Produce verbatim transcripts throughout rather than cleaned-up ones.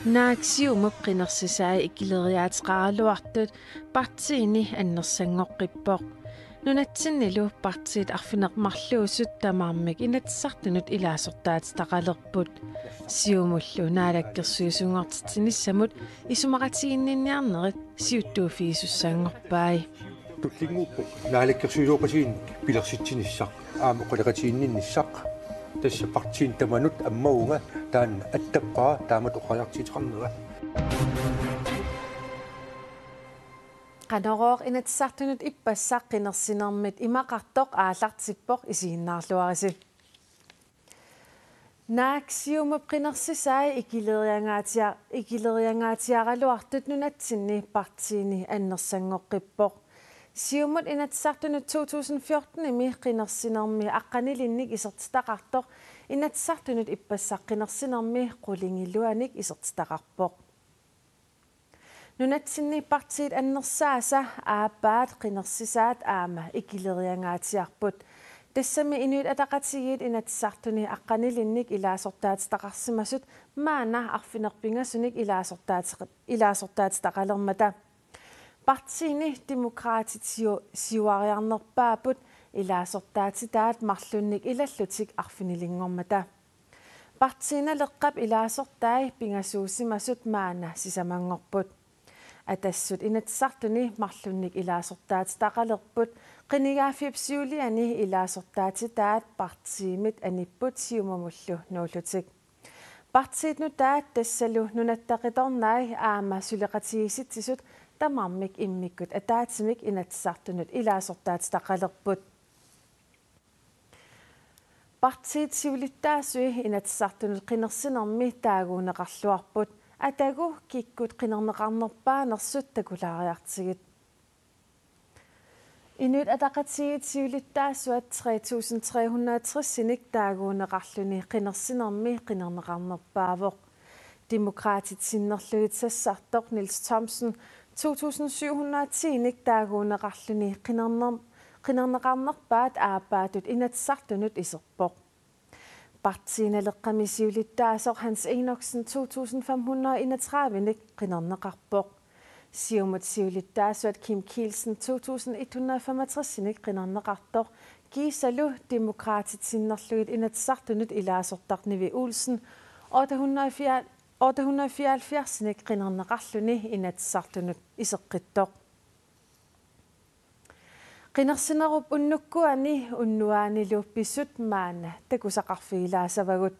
Naak Siumup qinersisai ikileriaateqaraluartut partiini annersanngoqqippoq. Nunatsinnilu partiit arfineq-marluusut tamarmik Inatsisartunut ilaasortaatitaqalerput. Siumullu naalakkersuisunngortitsinissamut isumaqatiginninniarnerit siuttuuffigisussanngorpai. Tullinnguuppoq naalakkersuisooqatigiinnik pilersitsinissaq aamma oqaloqatiginninnissaq. Tassa partiini tamanut ammavunga taanna attappara, taamatut oqariartuuteqarnera. Qanorooq Inatsisartunut ippassaq qinersinermit imaqartoq aallartippoq, isiginnaarluarisi. Naak Siumup qinersisai ikileriangaatia-, ikileriangaatiaraluartut nunatsinni partiini annersanngoqqippoq. Siumut Inatsisartunut to tusind fjortenimi qinersinermi aqqanilinnik isertitaqartoq Inatsisartunut ippassaq qinersinermi qulingiluanik isertitaqarpoq. Nunatsinni partiit annersaasa aappaat qinersisaat aamma ikileriangaatsiarput. Tassami Inuit Ataqatigiit Inatsisartuni aqqanilinnik ilaasortaatitaqarsimasut maanna arfineq-pingasunik ilaasortaati-, ilaasortaatitaqalermata. Partiini Demokraatit siu-, siuariarnerpaapput ilaasortaatitaat marlunnik ilallutik arfinilinngormata. Partii Naleqqap ilaasortai pingasuusimasut maanna sisamanngorput. Atassut Inatsisartuni marlunnik ilaasortaatitaqalerput, qinigaaffiup siuliani ilaasortaatitaat partiimit anipput Siumumullu nuullutik. Partiit nutaat tassalu Nunatta Qitornai aamma suleqatigiissitsisut tamarmik immikkut ataatsimik Inatsisartunut ilaasortaatitaqalerput. Partiit siulittaasui Inatsisartunut qinersinermi taaguunneqarluarput, atagu kikkut qinerneqarnerpaanersut takulaariartigit. Inuit Ataqatigiit siulittaasuat tre tusind tre hundrede og tres-inik taaguunneqarluni qinersinermi qinerneqarnerpaavoq. Demokraatit sinnerlugit sassartoq Niels Thomsen to tusind syv hundrede og ti-nik taaguunneqarluni qinerner-, qinerneqarnerpaat aappaatut Inatsisartunut iserpoq. Partii Naleqqami siulittaasoq Hans Enoksen to tusind fem hundrede og enogtredive-nik qinerneqarpoq. Siumut siulittaasuat Kim Kielsen to tusind et hundrede og femogtres-inik qinerneqartoq, kiisalu Demokraatit sinnerlugit Inatsisartunut ilaasortaq Nivi Olsen otte hundrede og fire, otte hundrede og fireoghalvfjerds-inik qinerneqarluni Inatsisartunut iseqqittoq. Qinersinerup unnukkuani unnuaanilu pisut maanna takusaqarfigilaassavagut.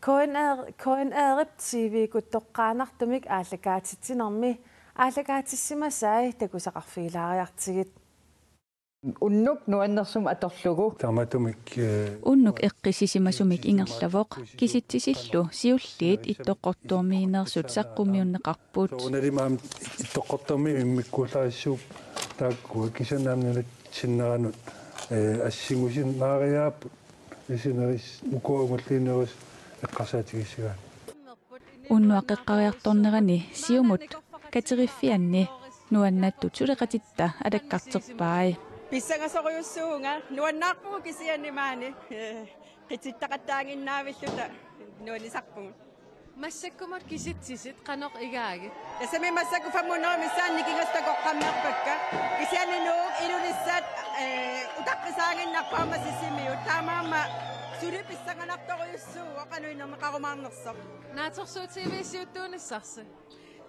K N R, K N R-ip T V-kkut toqqaannartumik aallakaatitsinermi aallakaatissimasai takusaqarfigilaariartigit. Unnuk nuannersumik atorlugu. Tamatumik, eh, Unnuk eqqissisimasumik ingerlavoq, kisitsisillu siulliit Ittoqqortoormiineersut saqqummiunneqarput. Soorunalimi aamma Ittoqqortoormiit immikkuullarissuupput taakkua, kisianni aamma nunatsinneranut, eh, assingusinnaariaapput isineris-, ukua ungulliineris eqqarsaatigissigaanni. Unnuap eqqariartornerani Siumut kateriffianni nuannattut suleqatitta alakkarterpai. Pissangasorujussuuvunga, nuannaarpugut kisianni maani, eh, qitittaqattaaginnaavilluta nuannisarpugut. Massakkumut kisitsisit qanoq igaagit? Tassami massakkut fem hundrede missaanni nikingassat takoqqammerpakka. Kisianni Nuuk Ilulissat, eh, utaqqisaaginnarpoq aamma Sisimiut. Taamaammat suli pissanganartorujussuuvoq qanoq inerneqarumaarnersoq. Naatsorsuutigivit siuttuunissarsi?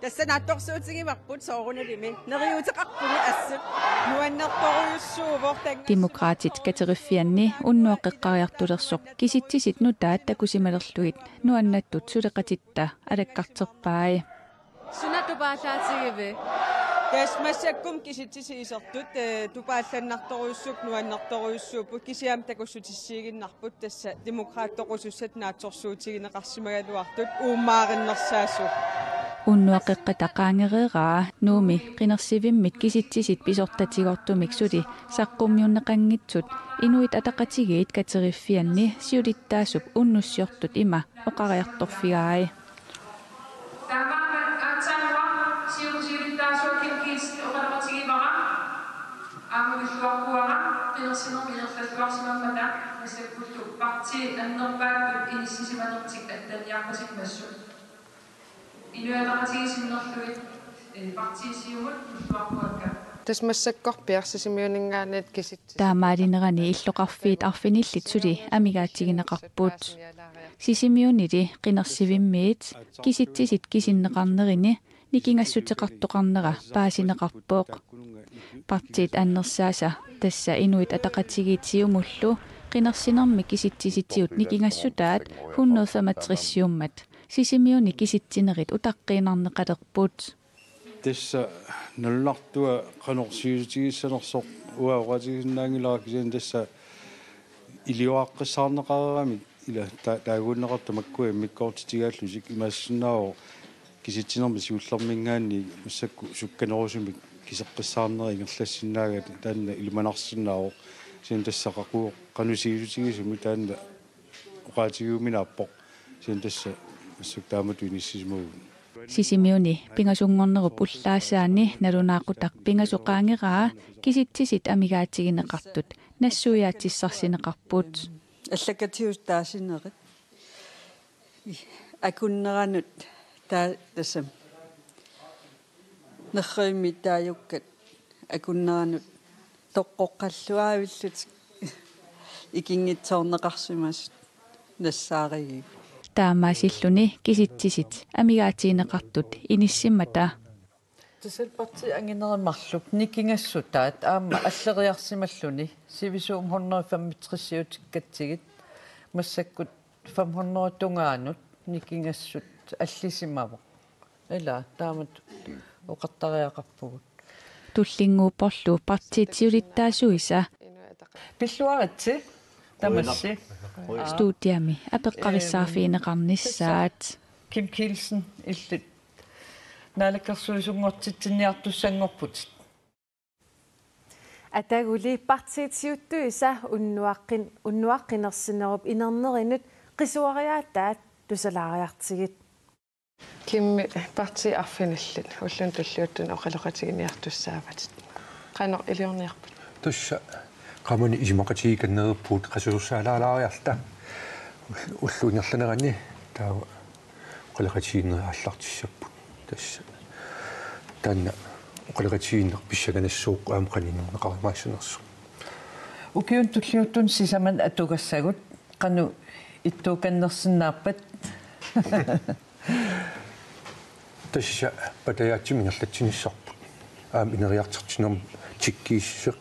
Tassa naatsorsuutigivarput soorunalimi. Neriuuteqarpugut assut. Nuannertorujussuuvoq tanga. Demokraatit kateriffianni unnuap eqqariartulersoq kisitsisit nutaat takusimalerlugit nuannattut suleqatitta alakkarterpai. Suna tupaallaatigivit? Tassa massakkut kisitsisit isertut, eh, tupaallannartorujussuupput, nuannertorujussuupput, kisianni takussutissiiginnarput tassa Demokraatit toqusussat naatsorsuutigineqarsimagaluartut uummaarinnersaasut. Unnuap qeqqata qaangereeraa Nuummi qinersivimmit kisitsisit pisortatigoortumik suli saqqummiunneqanngitsut Inuit Ataqatigiit kateriffianni siulittaasup unnussiortut ima oqariartorfigai. Taamaammat aatsaannguaq Siumup siulittaasuat Kim Kielsen oqaloqatigivara. Aamma pilluaqquara qinersinermi ingerlalluarsimammata massakkullu partiit annerpaapput inissisimanertik attaniarpasimmassuk. Inuiaqatigiit sinnerlugit, eh, partiit Siumut ulluarpuakka. Tassa massakkorpiaq Sisimiuninngaanniit kisit- Taamaalinerani illoqarfiit arfinillit suli amigaatigineqarput. Sisimiunili qinersivimmiit kisitsisit kisinneqarnerini nikingassuteqartoqarnera paasineqarpoq. Partiit annersaasa, tassa Inuit Ataqatigiit Siumullu, qinersinermi kisitsisitigut nikingassutaat hundrede femogtres siummat Sisimiuni kisitsinerit utaqqiinnarneqalerput. Tassa nalunartua qanoq sivisutigissanersoq uanga oqaatigisinnaanngilara, kisianni tassa iliuaqqissaarneqareeramik ila ta-, taaguunneqartut makkua immikkoortitigaallutik, imaassinnaavoq kisitsinermi siullerminngaanniit massakkut sukkanerusumik kiseqqissaarnerat ingerlassinnaagami, taanna ilimanarsinnaavoq. Kisianni tassa qaqugu qanoq sivisutigisumik taanna oqaatigiuminaappoq. Kisianni tassa massakkut taamatut inissisimavugut. Sisimiuni pingasunngornerup ullaassaani nalunaaqutaq pingasut qaangeraa kisitsisit amigaatigineqartut nassuiaatsissarsineqarput. Allakkatigut taasinerit akunneranut taa-, tassami nerrivimmi taajukkat akunneranut toqqoqqalluaavillutik ikinngitsoorneqarsimasut nassaarigigut. Taamaasilluni kisitsisit amigaatigineqartut inissimmata. Tassa partiit anginerit marluk nikingassutaat aamma alleriarsimalluni sivisuumik hundrede femogtresiutikkatsigit, massakkut fem hundrede tungaanut nikingassut allisimavoq. Ila taamatut oqartariaqarpugut. Tullinnguupporlu partiit siulittaasuisa. Pilluaritsi tamassi. Studiami apeqqarissaarfigineqarnissaat. Kim Kielsen illit naalakkersuisunngortitsinniartussanngorputit. Ataguli partiit siuttuisa unnuaqqin-, unnuaqqinersinerup inernerinut qisuariaataat tusalaariartigit. Kimmi, partiit arfinillit ulluni tulliuttuni oqaloqatiginiartussaavatit. Qanoq iliorniarpit? Tassa qamani isumaqatigikannerupput qasuersaalaariarta. Ull-, ullup ingerlanerani taava oqaloqatigiinnerit aallartissapput. Tassa taanna oqaloqatigiinneq pissanganassaaq aamma qaninnernaqarumaassanersoq. Ukiuni tulliuttuni sisamat atugassagut qanoq ittuukannersinnaappat? Tassa patajaatsumik ingerlatsinissarput. Aamma ineriartortinnermi tikkiissuseq.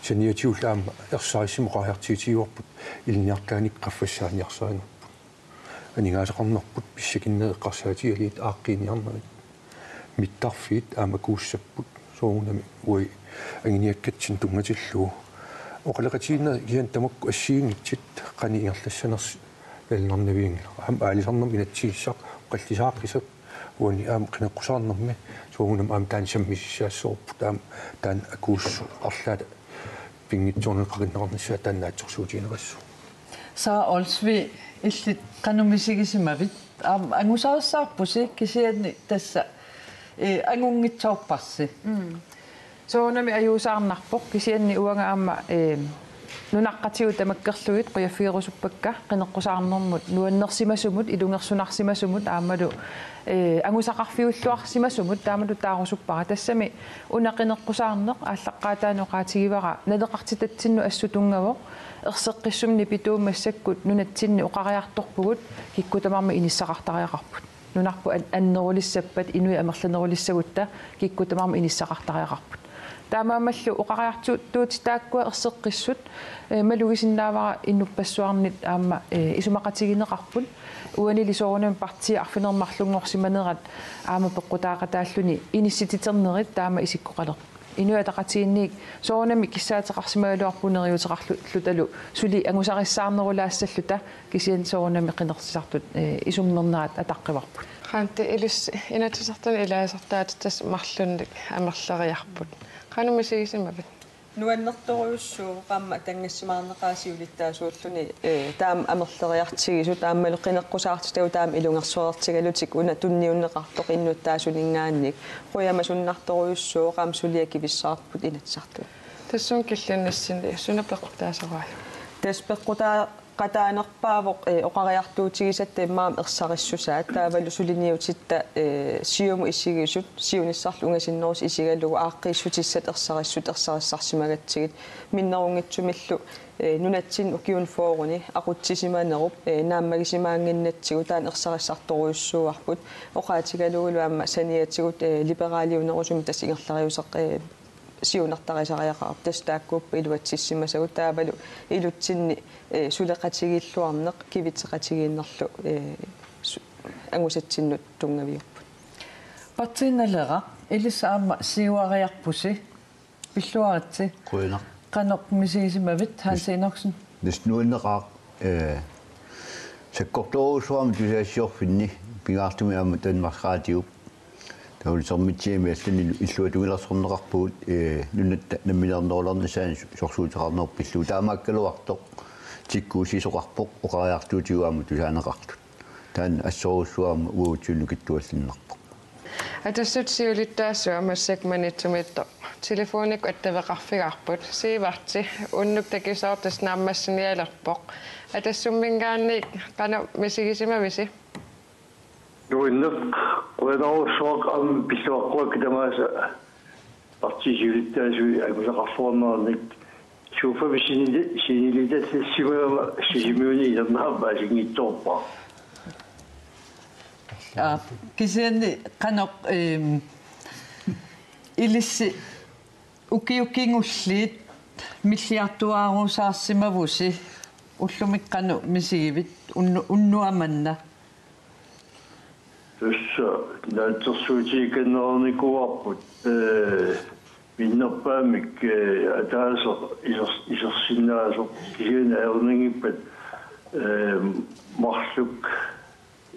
Saniatigullu aamma ersarissimik oqariartuutigivarput ilinniartitaanik qaffassaaniarsarinerput. Aningaasaqarnerput pissakinnerit eqqarsaatigalugit aaqqiiniarnerit. Mittarfiit aamma akuussapput. Soorunami uagut anguniakkatsinnut tunngatillugu. Oqaloqatigiinnerit kisianni tamakku assigiinngitsut qanoq ingerlassanersut nalunaarnavianngilaq. Aamma aalisarnermi inatsisissaq oqallisaaqqisaq uani aamma qineqqusaarnermi soorunami aamma taanna sammisissaassavarput, aamma taanna akuussut arlaata pinngitsoornani qaqinneqarnissaa taanna naatsorsuutigineqassaaq. Sara Olsvig, illit qanoq misigisimavit? Aamma angusarissaarpusi kisianni tassa, eh, angunngitsoorparsi. Mm. Soorunami ajuusaarnarpoq, kisianni uanga aamma, eh, nunaqqatigut tamakkerlugit qujaffigerusuppakka qineqqusaarnermut nuannersimasumut, ilungersunarsimasumut aammalu, eh, angusaqarfiulluarsimasumut taamatut taarusuppara. Tassami una qineqqusaarneq aallaqqaataani oqaatigivara naleqartitatsinnut assut tunngavoq, erseqqissumik nipituumik massakkut nunatsinni oqariartorpugut kikkut tamarmik inissaqartariaqarput. Nunarput an-, annerulissappat, inuit amerlanerulissagutta kikkut tamarmik inissaqartariaqarput. Taamaammallu oqariartuutit taakkua erseqqissut, eh, malugisinnaavara innuppassuarnit aamma, eh, isumaqatigineqarput. Uanili soorunami partiit arfineq-marlunngorsimanerat aamma peqqutaaqataalluni inissititernerit taama isikkoqalerput. Inuit Ataqatigiinniit soorunami kissaateqarsimagaluarpugut neriuuteqarlutalu suli angusarissaarnerulaassalluta, kisianni soorunami qinersisartut, eh, isummernerat ataqqivarput. Qanti, ilissi Inatsisartuni ilaasortaatit tassa marlunnik amerleriarput. Qanoq misigisimavit? Nuannertorujussuuvoq aamma tanngassimaarneqaaq siulittaasuulluni, eh, taama amerleriartigisut aammalu qineqqusaartitagut taama ilungersuertigalutik una tunniunneqartoq innuttaasuninngaanniit. Qujamasunnartorujussuuvoq aamma suli akivissaqarput Inatsisartuni. Tassunga killinnissinni suna peqqutaasoraajuk? Tassa peqqutaa-, Qataanerpaavoq, eh, oqariartuutigisatta immaqa aamma ersarissusaat, taavalu suliniutitta, eh, Siumut isigisut siunissarlu ungasinnerusoq isigalugu aaqqiissutissat ersarissut ersarissarsimagatsigit minnerunngitsumillu, eh, nunatsinni ukiuni fyrreni aqutsisimanerup, eh, naammagisimaannginnatsigu taanna ersarissartorujussuuarput, oqaatigalugulu aamma saniatigut, eh, liberaliunerusumik tassa ingerlariuseq, eh, siunertarisariaqarpoq, tassa taakkuupput iluatsissimasagut, taavalu ilutsinni, eh, suleqatigiilluarneq kivitseqatigiinnerlu, eh, su-, angusatsinnut tunngaviupput. Partiinnalera ilissi aamma siuariarpusi, pilluaritsi. Qujanaq. Qanoq misigisimavit, Hans Enoksen? Tassa nuanneqaaq, eh, sakkortoorujussuarmik tusagassiorfinni, pingaartumik aamma Danmarks Radiop. Taavalu Sermitsiami allani illuatungilersorneqarpugut, eh, nunatta nammineernerulernissaanut sorsuuteqarneq pillugu. Taamaakkaluartoq tikkuussisoqarpoq, oqariartuutigut aamma tusaaneqartut. Taanna assorujussuarmik uagutsinnut nukittualliinnarpoq. Atassut siulittaasuat massakkut Maniitsumiittoq telefonikkut attaveqarfigaarput. Siivartsi, unnuk takisoortas naammassinialerpoq. Atassumminngaanniit qanoq misigisimavisi? Nuanneq, qujanarujussuaq aamma pilluaqquakka tamaasa partiit siulittaasui angusaqarluarnerannik. Suuffa sinili-, sinilitallassimagama Sisimiuni inernaappa asinngitsoorpara. Aa, kisianni qanoq, ehm, ilissi ukiut kingulliit milliartuaarusaarsimavusi, ullumi qanoq misigivit unnu-, unnuaq manna? Tassa naatsorsuutigikanneranikuuarput, eh, minnerpaamik, eh, ataaseq isers-, isersinnaasoq kisianni ajornanngippat, eh, marluk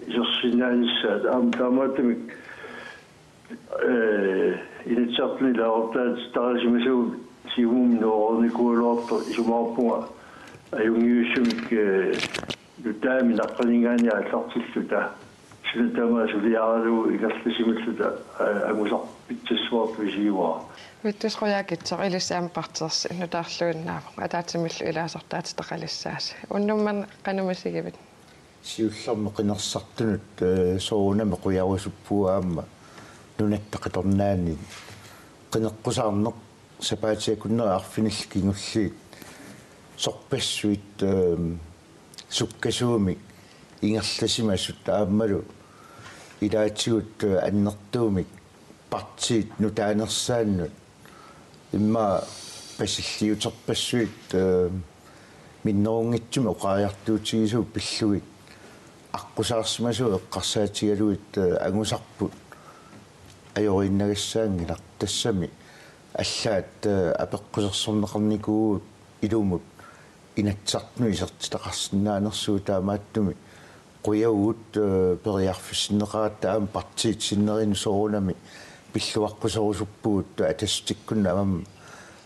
isersinnaanissaat aamma taamaattumik, eh, Inatsisartuni ilaasortaatitaqalisimasagut Siumumi nuereernikuugaluartoq isumaqarpunga ajunngitsumik, eh, nutaamik naqqaninngaanniit aallartilluta. Suna tamaat suliaralugu ingerlasimilluta, eh, angusarpitsassuartut isigivaat. Vittus Qujaukitsoq ilissi aamma partiilersi nutaarluinnaavoq, ataatsimillu ilaasortaatitaqalissaasi. Unnuk manna qanoq misigivit? Siullermik qinersisartunut, eh, soorunami qujarusuppugut aamma Nunatta Qitornaani qineqqusaarneq sapaatip akunneri arfinillit kingulliit sorpassuit, eh, sukkasuumik ingerlasimasut aammalu ilaatigut, eh, annertuumik partiit nutaanersaannut immaqa pasilliuterpassuit, eh, minnerunngitsumik oqariartuutigisavut pillugit aqqusaarsimasavut eqqarsaatigalugit, eh, angusarput ajoriinnagassaanngilaq, tassami allaat, eh, apeqqusersorneqarnikuuvugut ilumut Inatsisartunut isertitaqarsinnaanersugut, taamaattumik qujavugut, eh, periarfissinneqaratta aamma partiit sinnerinnut soorunami pilluaqquserusuppugut Atassutikkut aamma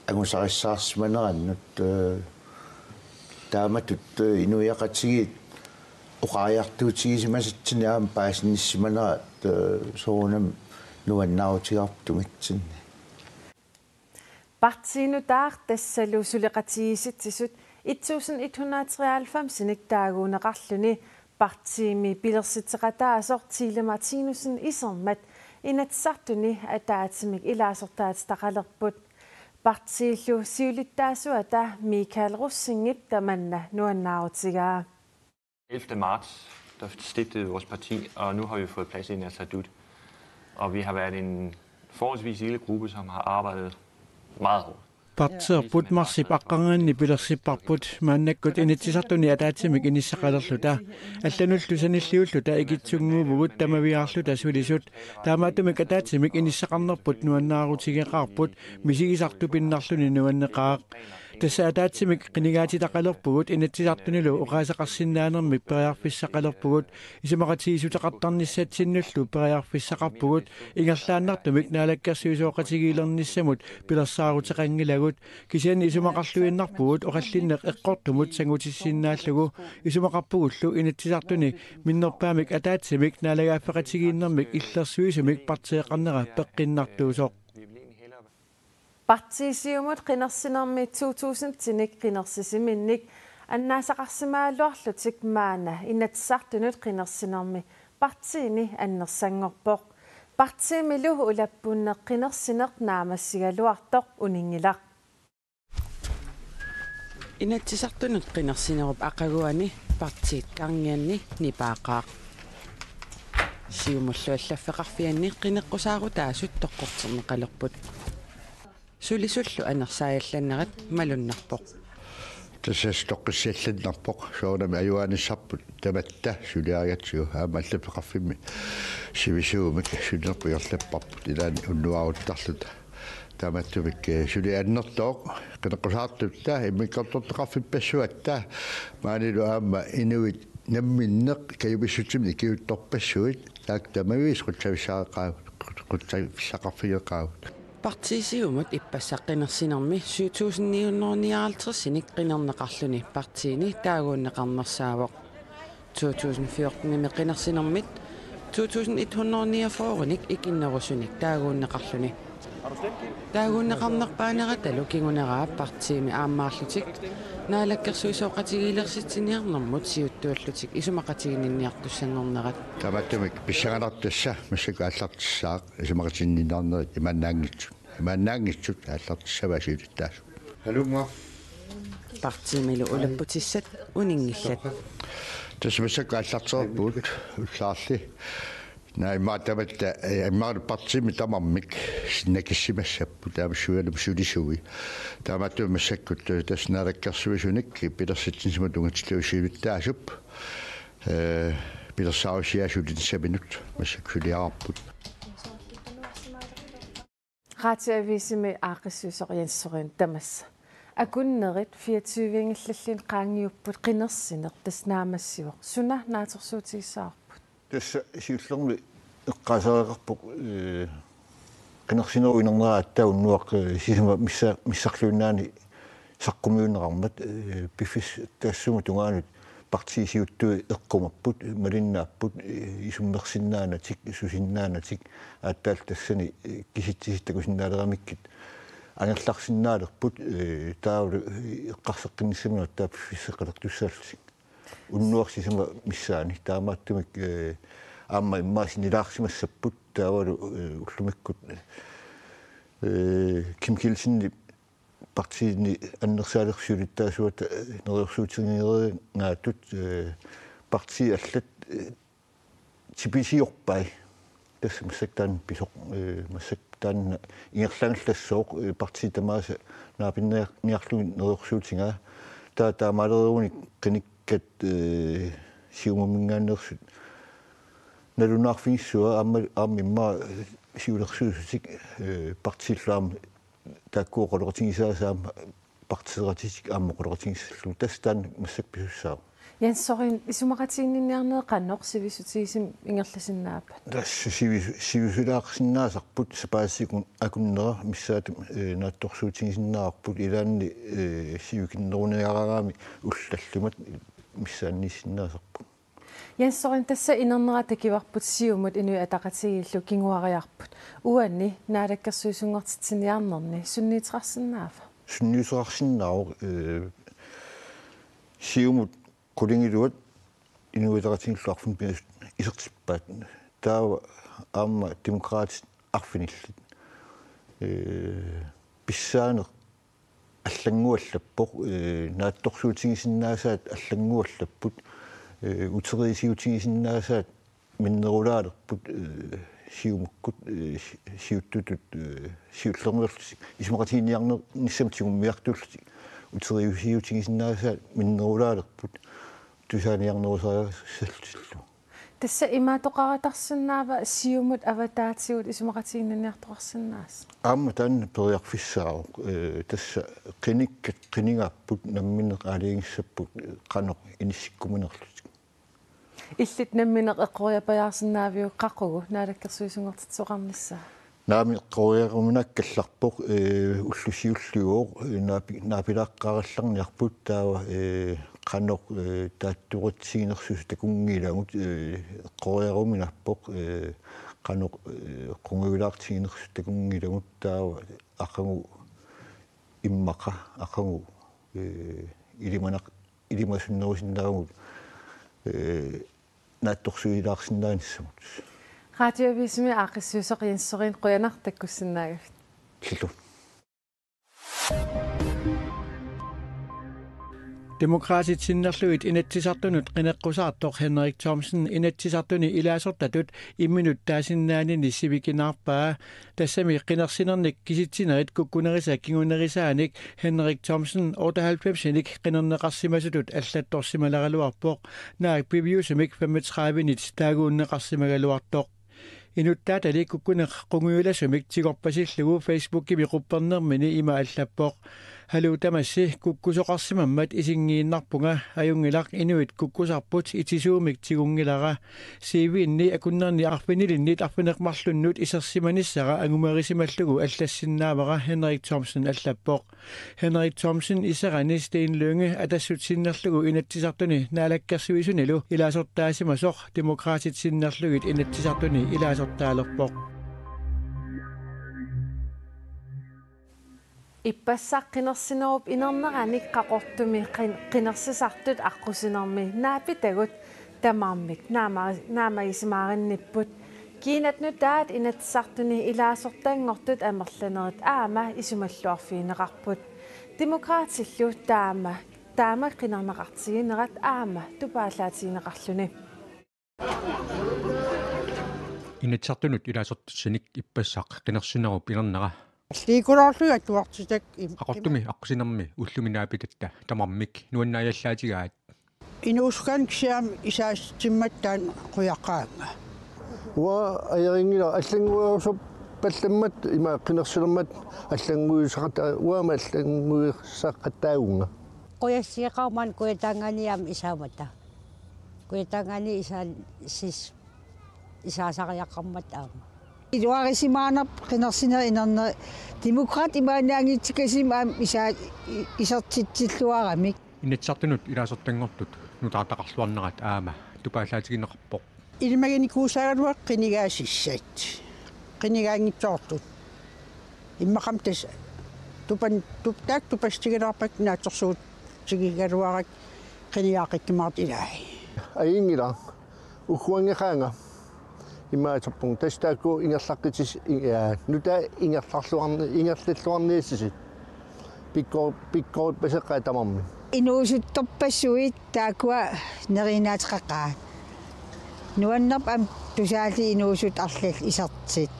angusarissaarsimanerannut, eh, taamatut, eh, inuiaqatigiit oqariartuutigisimasatsinnik aamma paasinissimanerat, eh, soorunami nuannaarutigaarput tungitsinni. Partiinut taartassalu suleqatigiissitsisut et tusind et hundrede og treoghalvfemsinik taaguuneqarluni partiimi pilersitseqataasoq Tile Martinussen isermat Inatsisartuni ataatsimik ilaasortaatitaqalerput. Partiillu siulittaasuata Michael Rosingip tamanna nuannaarutigaa. ellevte marts, der stiftede vi vores parti, og nu har vi fået plads i Inatsisartut. Og vi har været en forholdsvis lille gruppe, som har arbejdet meget hårdt. Partiipput marsip aqqarnganni pilersipparput, maannakkut Inatsisartuni ataatsimik inissaqalerluta. Allanullu sanilliulluta ikittunnguuvugut tamaviaarluta sulisut. Taamaattumik ataatsimik inissaqarnerput nuannaarutigeqaarput, misigisartupinnarluni nuanneqaaq. Tassa ataatsimik qinigaatitaqalerpugut Inatsisartunilu oqaaseqarsinnaanermik periarfissaqalerpugut, isumaqatigiissuteqartarnissatsinnullu periarfissaqarpugut, ingerlaannartumik naalakkersuisooqatigiilernissamut pilersaaruteqanngilagut, kisianni isumaqarluinnarpugut oqallinneq eqqortumut sangutissinnaallugu, isumaqarpugullu Inatsisartuni minnerpaamik ataatsimik naalagaaffeqatigiinnermik illersuisumik partiiqarnera peqqinnartuusoq. Partiit Siumut qinersinermi to tusindinik qinersisiminnik Annaasaqarsimagaluarlutik maanna Inatsisartunut qinersinermi partiini annersanngorpoq. Partiimilu ulappunneq qinersineq naammassigaluartoq uninngilaq. Inatsisartunut qinersinerup aqaguani partiit Kangianni nipaaqaaq. Siumullu allaffeqarfianni qineqqusaarutaasut toqqorterneqalerput. Sulisullu anersaajallannerat malunnarpoq. Tassa toqqissiallannarpoq, soorunami ajugaanissarput tamatta suliarigatsigu, aamma allaffeqarfimmi sivisuumik sulinerput ingerlapparput ilaanni unnuaaruttarluta. Taamaattumik, eh, suli annertooq, qineqqusaartutta, immikkoortortaqarfippassuatta, maanilu aamma inuit namminneq kajupissutsimik ikiuuttorpassuit, taakku tamaviisa qutsavissaaqaavut, qutsavissaaqarfigeqaavut. Partiit Siumut ippassaq qinersinermi syv tusind ni hundrede nioghalvtredsinik qinerneqarluni partiini taaguunneqarnersaavoq. To tusind fjortenimi qinersinermit to tusind et hundrede niogfyrrenik ikinnerusunik taaguunneqarluni. Taaguunneqarnerpaaneratalu kinguneraa partiimi aammaarlutik naalakkersuisooqatigiilersitsiniarnermut siuttuullutik isumaqatiginninniartussanngornerat. Taamaattumik pissanganartoq tassa massakkut aallartissaaq isumaqatiginninniarnerit imaannaanngitsut. Imaannaanngitsut aallartissavaat siulittaasut. Halunga. Partiimilu ulapputissat uninngillat. Tassa massakkut aallartereerpugut ullaarli. Naa immaqa tamatta, eh, immaqa partiimi tamarmik sinnakissimassapput taama sulialu sulisui. Taamaattumik massakkut, eh, tassa naalakkersuisunik pilersitsinissamut tunngatillugu siulittaasup, eh, pilersaarusiaa sulinissaminut massakkut suliaraarput. Radioavisimi aaqqissuisoq Jens Søren tamassa. Akunnerit fireogtyve-nngillalluunniit qaangiupput qinersineq tassa naammassivoq. Suna naatsorsuutigissavarput? Tassa siullermik eqqaasareqarpoq, eh, qinersinerup inernera aatsaat unnuaq, eh, sisamat missa-, missarluinnaani saqqummiunneqarmat, eh, piffissaq taassuma tungaanut partiit siuttui eqqumapput, malinnaapput, eh, isummersinnaanatik, susinnaanatik, aatsaat tassani, eh, kisitsisit takusinnaaleramikkit angerlarsinnaalerput, eh, taavalu, eh, eqqarsaqqinnissaminut aatsaat piffissaqalertussaallutik. Unnuaq sisamat missaani, taamaattumik, eh, aamma immaqa sinnilaarsimassapput, taavalu, eh, ullumikkut, eh, Kim Kielsenip partiini annersaalersuulittaasuata, eh, neriorsuutigereeraangaatut, eh, partiit allat, eh, tipisiorpai. Tassa massakkut taanna pisoq, eh, massakkut taanna ingerlagallassooq, eh, partiit tamaasa naapinniar-, niarlugit neriorsuutigaa. Taava taamaalerunik qinikkat, eh, Siumuminngaanneersut nalunaarfigissavaat aamma, aamma immaqa siulersuisutik, eh, partiillu aamma taakku oqaloqatigisaasa aamma partiiseqatitik aamma oqaloqatigissallugu. Tassa taanna massakkut pisussaavoq. Jens Søren, isumaqatiginninniarnerit qanoq sivisutigisumik ingerlasinnaapput? Tassa sivisu-, sivisulaarsinnaasarput sapaatip akunnera missaata, eh, naatsorsuutigisinnaavarput ilaanni, eh, sivikinneruniaraangami ullut tallimat missaanniissinnaasarput. Jens Søren, tassa inernera takivarput Siumut Inuit Ataqatigiillu kinguariarput. Uani naalakkersuisunngortitsiniarnerni sunniuteqarsinnaava? Sunniuteqarsinnaavoq, eh, Siumut qulingiluat Inuit Ataqatigiillu arfineq-pingasut isertippaat. Taava aamma Demokraatit arfinillit. Eh, pissaaneq allannguallappoq, eh, naatsorsuutigisinnaasaat allannguallapput, eh, uteriisiutigisinnaasaat minnerulaalerput, eh, Siumukkut, eh, si-, siuttutut, eh, siullermeerlutik isumaqatiginninniarnissamut tigummiartuullutik uteriisiutigisinnaasaat minnerulaalerput tusaaniarnerusariaqassallutillu. Tassa imaattoqaratarsinnaava Siumut avataatigut isumaqatiginninniartoqarsinnaasut? Aamma taanna periarfissaavoq, eh, tassa qinikkat qinigaapput namminneq aalajangissapput qanoq inissikkumanerlutik. Illit nammineq eqqoriapajaarsinnaaviuk qaqugu naalakkersuisunngortitsisoqarnissaa? Naamik, eqqoriaruminaakkallarpoq, eh, ulloq siulliuvoq, eh, naapi-, naapilaaqqaarallarniarput taava, eh, qanoq, eh, taattoqatigiinnersusi takunngilagut, eh, eqqoriaruminaappoq, eh, qanoq, eh, qungujulaartigiinnersusi takunngilagut taava aqagu immaqa, aqagu, eh, ilimanaq-, ilimasunnerusinnaavagut, ee, naatsorsuilaarsinnaanissamut. Radioavisimi aaqqissuisoq Jens Søren, qujanaq takkussinnaagavit. Illu. Demokraatit sinnerlugit Inatsisartunut qineqqusaartoq Henrik Thomsen Inatsisartuni ilaasortatut imminut taasinnaanini sivikinaarpaa. Tassami qinersinernik kisitsinerit kukkunerisa kingunerisaanik Henrik Thomsen otteoghalvfemsinik qinerneqarsimasutut allattorsimaleraluarpoq, naak piviusumik femogtredivenit taaguunneqarsimagaluartoq. Inuttaatali kukkuneq qungujulasumik tigorpasillugu Facebookimi quppernermini ima allappoq: Haluu tamassi, kukkusoqarsimammat isinngiinnarpunga, ajunngilaq inuit kukkusarput, itisuumik tigunngilara. Siiviinni akunnerni arfinilinnit arfineq-marlunnut isersimanissara angumerisimallugu allassinnaavara, Henrik Thomsen allappoq. Henrik Thomsen iserani Steen Lynge Atassut sinnerlugu Inatsisartuni Naalakkersuisunilu ilaasortaasimasoq Demokraatit sinnerlugit Inatsisartuni ilaasortaalerpoq. Ippassaq qinersinerup inerneranik Qaqortumi qin-, qinersisartut aqqusinermi naapitagut tamarmik naama-, naamagisimaarinipput. Kiinat nutaat Inatsisartuni ilaasortanngortut amerlanerit aamma isumalluarfigineqarput. Demokraatillu taama, taama qinerneqartiginerat aamma tupaallaatigineqarluni. Inatsisartunut ilaasortassinik ippassaq qinersinerup inernera. Liikulaarlugit atuartitak im-, Qaqortumi aqqusinermi ullumi naapitatta tamarmik nuannaajallaatigaat. Inuusukkaannik kisianni isaatsimmat taanna qujaqqaanga. Uanga ajorinngilara allannguerusuppallammat ima qinersilermat allannguisaqatta-, uanga allannguisaqattaagunga. Qujassiiqarman kujataangaani aamma isaammata. Kujataangaani isaan sis isaasariaqarmat aamma. Iluarisimaanerput qinersinerup inernera Demokraatit imaannaanngitsukkasumik aamma isa-, i-, isertitsilluaramik. Inatsisartunut ilaasortanngortut nutaartaqarluarnerat aamma tupaallaatigineqarpoq. Ilimaginikuusaagaluaq qinigaasissat. Qinigaanngitsoortut. Immaqami tassa tupan-, tup-, taakku tupassutigilaarpakka naatsorsuutigigaluarakku qinigaaqqikkumaartut ilai. Ajunngilaq. Ugguanngeqaanga. Imaaterpunga tassa taakku ingerlaqqitis-, i-, aa, nutaat ingerlarluarni-, ingerlalluarniassasoq. Pikkor-, pikkorippaseqqaat tamarmik. Inuusuttorpassuit taakkua neriinnaateqaqaat. Nuannerpoq aamma tusaallit inuusuttut arlallit isertitaat.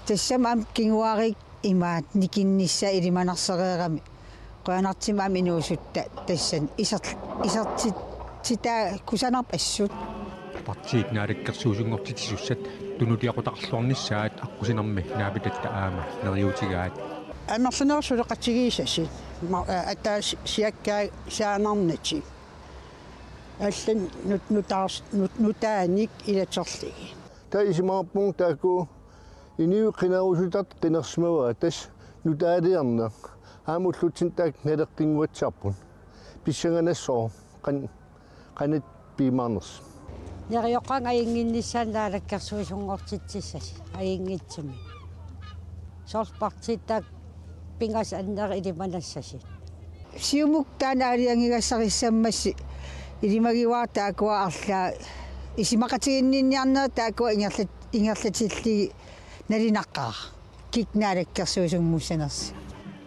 Tassami aamma kinguaariit imaattoq nikinnissaa ilimanarsereerami. Qujanartumik aamma inuusuttut tassani iser-, isertitaat kusanarpoq assut. Partiit naalakkersuisunngortitsisussat tunuliaqutaqarluarnissaat aqqusinermi naapitatta aamma neriuutigaat. Amerlanerit suleqatigisassat ma-, a-, ataasiakkaat saanarnatik. Allanut nut-, nutaars-, nut-, nutaanik ilaterlugit. Taava isumaqarpunga taakku inuit qinerusuttartut qinersimavaat tassa nutaaliorneq. Aamma ullutsinni taakku naleqqinnguatsiarput. Pissanganassaaq qan-, qanoq piumaarnersoq. Neriuqqaanga ajunnginnissaannik naalakkersuisunngortitsissasut ajunngitsumik. Soorlu partiit taakku pingasut annerit ilimanassasoq. Siumut taanna aalajangigassarissammassuk ilimagivara taakkua arlaat isumaqatiginninniarnerat taakkua ingerlat-, ingerlatillugit nalunaqqaaq. Kikkut naalakkersuisunnguussanersut.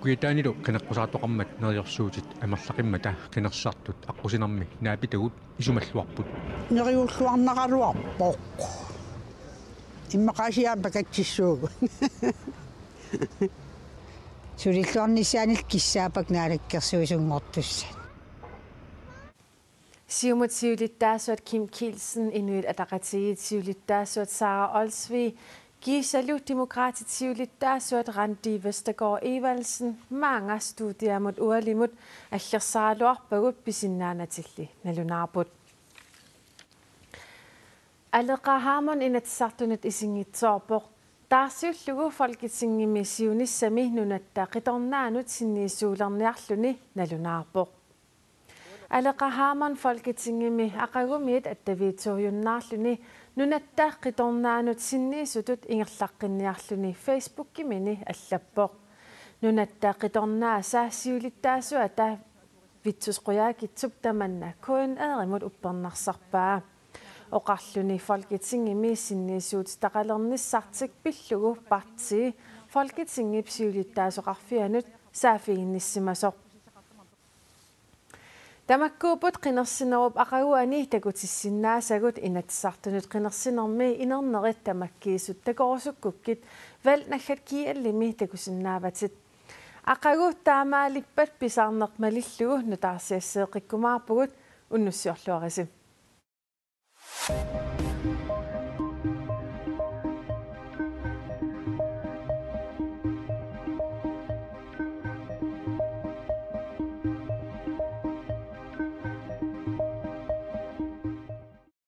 Kujataanilu qineqqusaartoqarmat neriorsuutit amerlaqimmata qinersisartut aqqusinermi naapitagut isumalluarput. Neriulluarnaraluarpoq. Immaqaasiit aamma pakatsissuugut. Sulilluarnissaanillu kissaappakka naalakkersuisunngortussat. Siumut siulittaasuat Kim Kielsen, Inuit Ataqatigiit siulittaasuat Sara Olsvig, kiisalu Demokraatit siulittaasuat Randi Vestergaard Evaldsen maanga studiamut ualimut aggersaraluarpagut pisinnaanatilli nalunaarput. Aleqa Hammond Inatsisartunut isinngitsoorpoq. Taarsiullugu Folketingimi siunissami Nunatta Qitornaanut sinniisuulerniarluni nalunaarpoq. Aleqa Hammond Folketingimi aqagumiit attaviitsuujunnaarluni Nunatta Qitornaanut sinniisutut ingerlaqqinniarluni Facebookimini allappoq. Nunatta Qitornaasa siulittaasuata Vittus Qujaukitsup tamanna K N R-imut uppernarsarpaa. Oqarluni Folketingimi sinniisuutitaqalernissartik pillugu partii Folketingip siulittaasoqarfianut saaffiginnissimasoq. Tamakkuupput qinersinerup aqaguani takutissinnaasagut Inatsisartunut qinersinermi inernerit tamakkiisut takorusukkukkit valg naggat G L-imi takusinnaavatit. Aqagu taamaalippat pisarneq malillugu nutaarsiasseeqqikkumaarpugut, unnussiorluarisi.